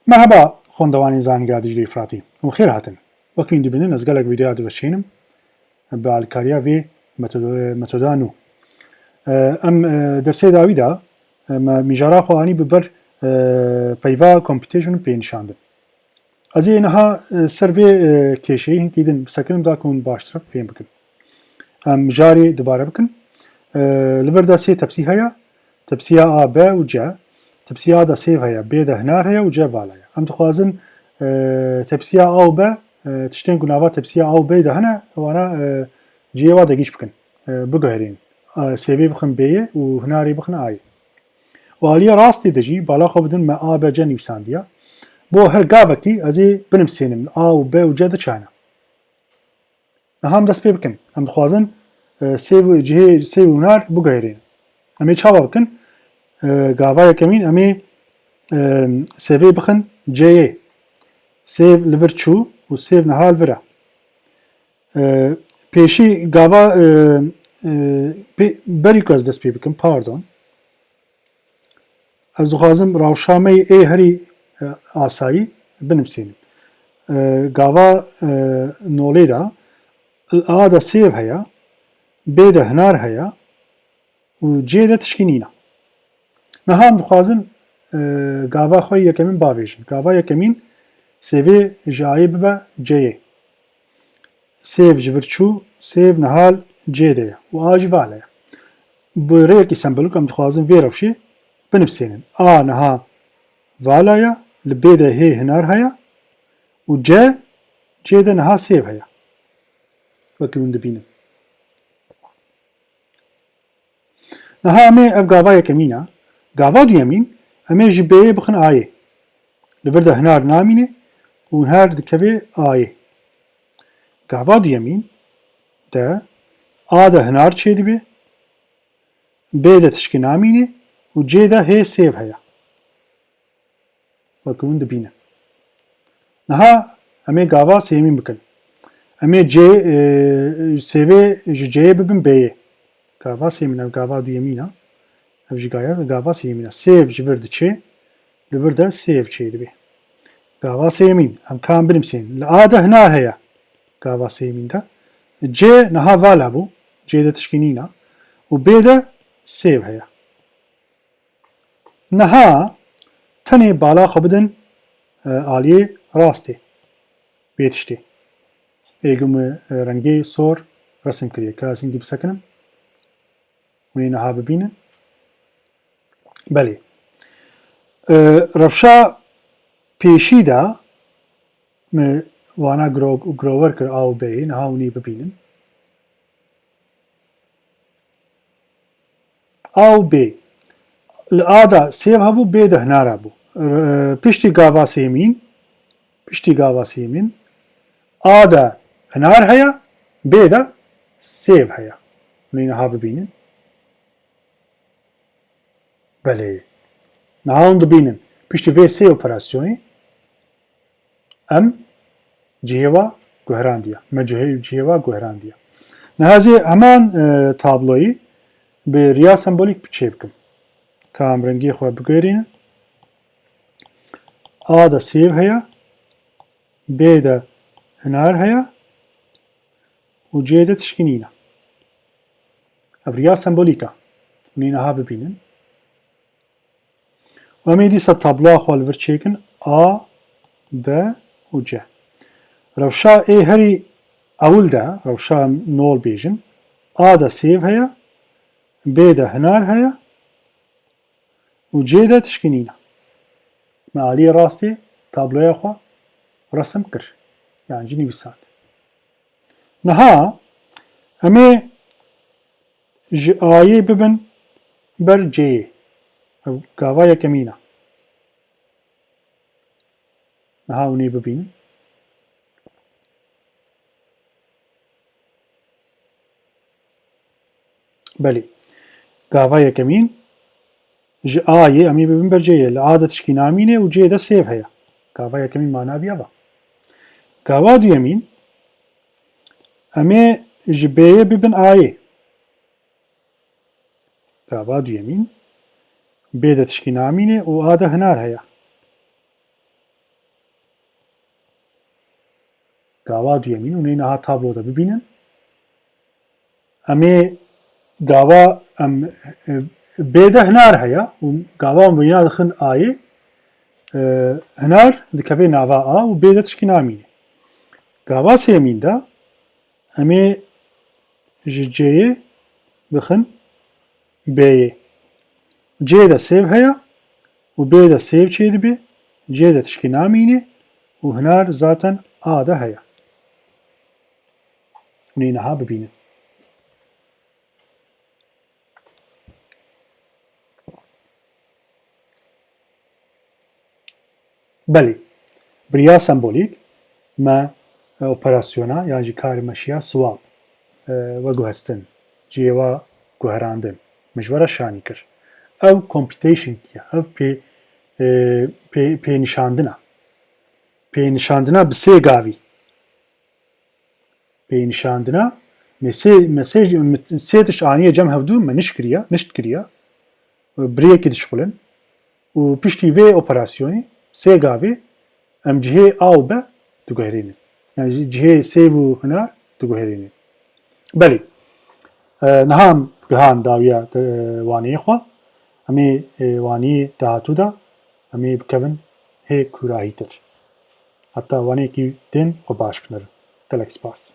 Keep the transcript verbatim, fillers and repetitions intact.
Merhaba, xwendevanên Zanîngeha Diclê Efratî û xêr hatin. Wekî hûn dibînin, ez gelek vîdeoya diveşênim bi alîkariya vê metodo-, metoda nû. E, em, e, dersê dawî de, e, me mijara xwe anî bi ber, e, peyva computation pê nîşandin. Ez ê niha, e, ser vê, e, kêşeyî hinkî din bisekinim da ku hûn baştir fêm bikin. Em mijarê dubare bikin. E, li vir de sê tepsî heye. Tepsiya A, B û C. Tepsiya A de sêv heye, B de hinar heye û C vala ye. Em dixwazin, e, tepsiya A û B, e, tiştên ku nava tepsiya A û B de hene, wana, e, cihê wa de gîş bikin, e, biguherînin. E, sêvê bixin B'yê û hinarê bixin A'yê. Û aliyê rastê de jî bala xwe bidin me A B C nivîsandiye. Bo her gavekî ez ê binivîsênim A û B û C de çi hene. Niha em dest pê bikin. Em dixwazin, e, sêv û cihê sêv û hinar biguherînin. Em ê çawa bikin? E, gava yekemîn em ê, e, sêvê bixin C'yê. Sêv li vir çû û sêv niha li vir e. E, pêşî gava, e, e, pê-, berî ku ez dest pê bikim, pardon. Ez dixwazim rewşa me yê ê herî, e, asayî binivîsînim. E, gava, e, nolê de A de sêv heye, B de hinar heye û C de tişkî nîne. Niha em dixwazin, e, gava xwe yekemîn bavêjin. Gava yekemîn sêvê ji A'yê bibe C'yê. Sêv ji vir çû, sêv niha li C de ye û A jî vala ye. Bi rêyekî sembolîk em dixwazin vê rewşê binivîsînin. A niha vala ye, li B de hê hinar heye û C, C de niha sêv heye. Wekî hûn dibînin. Niha em ê ev gava yekemîn e. Gava duyemîn, em ê ji B'yê bixin A'yê. Li vir de hinar namîne û hinar dikeve A'yê. Gava duyemîn de A de hinar çêdibe, B de tişkî namîne û C de hê sêv heye. Wekî hûn dibînin. Niha em ê gava sêmîn bikin. Em ê C, e, sêvê ji C'yê bibin B'yê. Gava sêmîn, ev gava duyemîn e. Ev jî gaya, gava sêmîn e. Sêv ji vir diçe, li vir de sêv çêdibe. Gava sêmîn, em ka em binivîsînin. Li A de hinar heye. Gava sêmîn de. C niha vala bû. C de tişkî nîne. Û B de sêv heye. Niha tenê bala xwe bidin, e, aliyê rastê vê tiştê. Ê ku min, e, rengê sor resim kiriye. Ka ez hingî bisekinim. Hûn ê niha bibînin. Belê. E, rewşa pêşî de min wana giro-, girover kir A û B'yê. Niha hûn ê bibînin. A û B. Li A de sêv hebû, B de hinar hebû. R-, piştî gava sêmîn, piştî gava sêmîn, A de hinar heye, B de sêv heye. Hûn ê niha bibînin. Belê. Niha hûn dibînin. Piştî vê sê operasyonê, em cihê wa guherandiye. Me cihê, cihê wa guherandiye. Niha ez ê heman, e, tabloyî bi riya sembolîk çê bikim. Ka em rengê xwe biguherînin. A de sêv heye, B de hinar heye û C de tişkî nîne. Ev riya sembolîk e. Hûn ê niha bibînin. Û em ê dîsa tabloya xwe li vir çêkin A, B û C. Rewşa ê herî ewil de, rewşa nol bêjin, A de sêv heye, B de hinar heye û C de tişkî nîne. Me aliyê rastê tabloya xwe resim kir, yan jî nivîsand. Niha em ê ji A'yê bibin ber C'yê. Ev gava yekemîn e. Niha hûn ê bibînin. Belê. Gava yekemîn ji A'yê em ê bibin ber C'yê. Li A de tişkî namîne û C'yê de sêv heye. Gava yekemîn mana vî eva. Gava duyemîn em ê ji B'yê bibin A'yê. Gava duyemîn, B de tişkî namîne û A de hinar heye. Gava duyemîn û nê niha tablo de bibînin. Em ê gava em, e, bê de hinar heye û gava em wîna dixin ayê, e, hinar dikeve nava a û bê de tişkî namîne. Gava sêmîn de em ê ji cêyê bixin bêyê. Cê de sêv heye û bê de sêv çêdibe, cê de tişkî namîne û hinar zaten a de heye. Hûn ê niha bibînin. Belê, bi riya sembolîk me, e, operasyona yan jî karê me şiya swap, e, veguhestin, cihê we guherandin, min ji we re şanî kir. Ew computation ye, ev pê, e, pê, pênişandin e. Pênişandina bi sê gavî. Pênişandina, me sê, me sê, me sê tişt aniye cem hevdû, me nişt kiriye, nişt kiriye. Bi rêyekê dişixulin. Û piştî vê operasyonê, sê gavê, em cihê a û b diguherînin. Yani jî cihê sêv û hinar diguherînin. Belê. E, niha em gihan dawiya, e, waneyê xwe. Em ê, e, waneyê dahatû de, em ê bikevin hê kûrahîtir. Heta waneyekî din xwe baş binêrin. Gelek spas.